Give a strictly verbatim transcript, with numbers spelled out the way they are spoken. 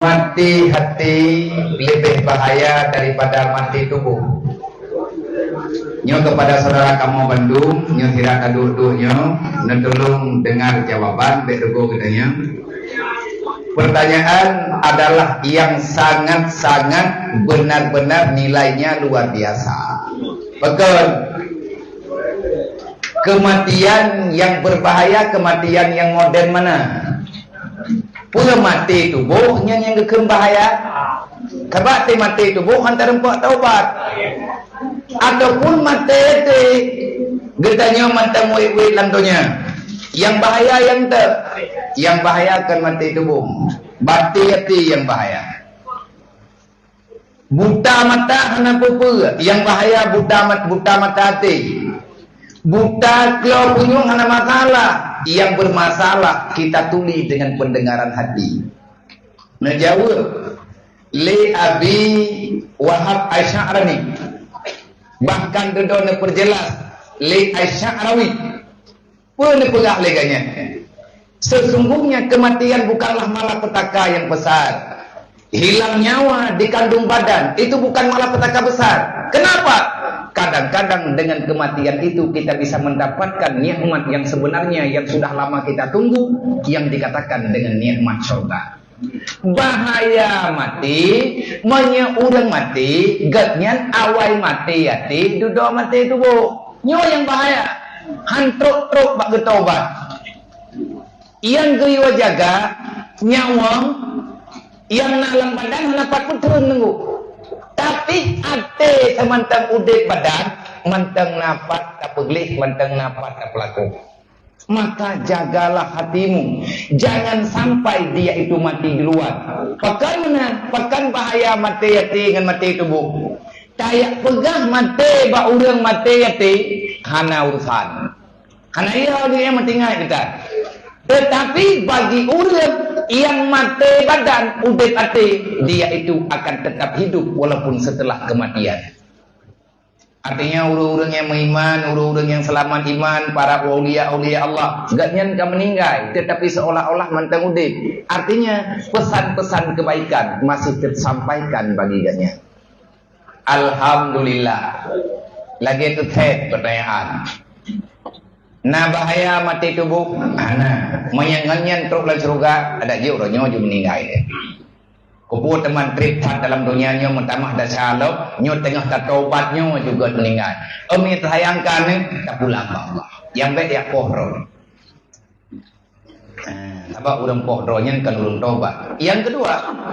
Mati hati lebih bahaya daripada mati tubuh. Nyoe kepada saudara kamoe bandum, nyoe sira ka duek-duek nyoe, neutulông dengar jawaban, bèk rugoe geutanyoe. Pertanyaan adalah yang sangat-sangat benar-benar nilainya luar biasa. Betul. Kematian yang berbahaya, kematian yang modern mana? Peue maté tuboh nyan nyang geukheun bahaya? Sabab maté tuboh hana teurimong taubat. Ataupun maté até, geutanyoe mantong wét-wét lam donya. Yang bahaya yang te, yang bahaya kan maté tuboh. Maté até yang bahaya. Buta mata hana peue-peue, yang bahaya buta mat-, buta mata até. Buta kloe punyueng hana masalah, yang bermasalah kita tuli dengan pendengaran hati. Neujaweueb lé Abi Wahab Asy'arani, bahkan dudoe neupeurjelas lé Asy'arawi. Peue neupeugah lé geuh nyan? Sesungguhnya kematian bukanlah malapetaka yang besar. Hilang nyawa di kandung badan itu bukan malapetaka besar. Kenapa? Kadang-kadang dengan kematian itu kita bisa mendapatkan nikmat yang sebenarnya yang sudah lama kita tunggu, yang dikatakan dengan nikmat surga. Bahaya maté, meunyoe ureuëng maté, gobnyan awai maté até, dudoe maté tuboh. Nyoe nyang bahaya. Han trok-trok bak geutobat. Nyang geuyue jaga, nyawöng, nyang na lam badan hana pat peutheun teungku. Tapi até seumantong udeb badan, mantong na pat tapeugleh, mantong na pat tapeulaku. Maka jagalah hatimu, jangan sampai dia itu mati duluan. Pakon meunan, pakon bahaya maté até ngon maté tuboh. Tajak peugah maté bak ureuëng maté até, hana urusan. Hana iya dia mati ngai kita. Tetapi bagi ureuëng yang maté badan, udeb até, dia itu akan tetap hidup walaupun setelah kematian. Artinya, ureuëng-ureuëng nyang meuiman, ureuëng-ureuëng nyang seulamat iman, para aulia-aulia Allah, gobnyan ka meuninggai, tetapi seolah-olah mantong udeb. Artinya, pesan-pesan kebaikan masih tersampaikan bagi gobnyan. Alhamdulillah. Lagée teuthèe pertanyaan. Na bahaya maté tuboh? Hana. Meunyoe ngon nyan trok lam syeuruga, adak jeuet uroe nyoe jeuet meuninggai. Keupeue teuma treb that dalam donya nyoe meutamah desya lom, nyoe teungoh tatobat nyoe juga meuninggai. Umi teusayangkan ni, tapulang bak Allah. Nyang bék jak poh droe. Eh, sabab ureuëng poh droe nyan kan ureuëng tobat. Nyang keudua,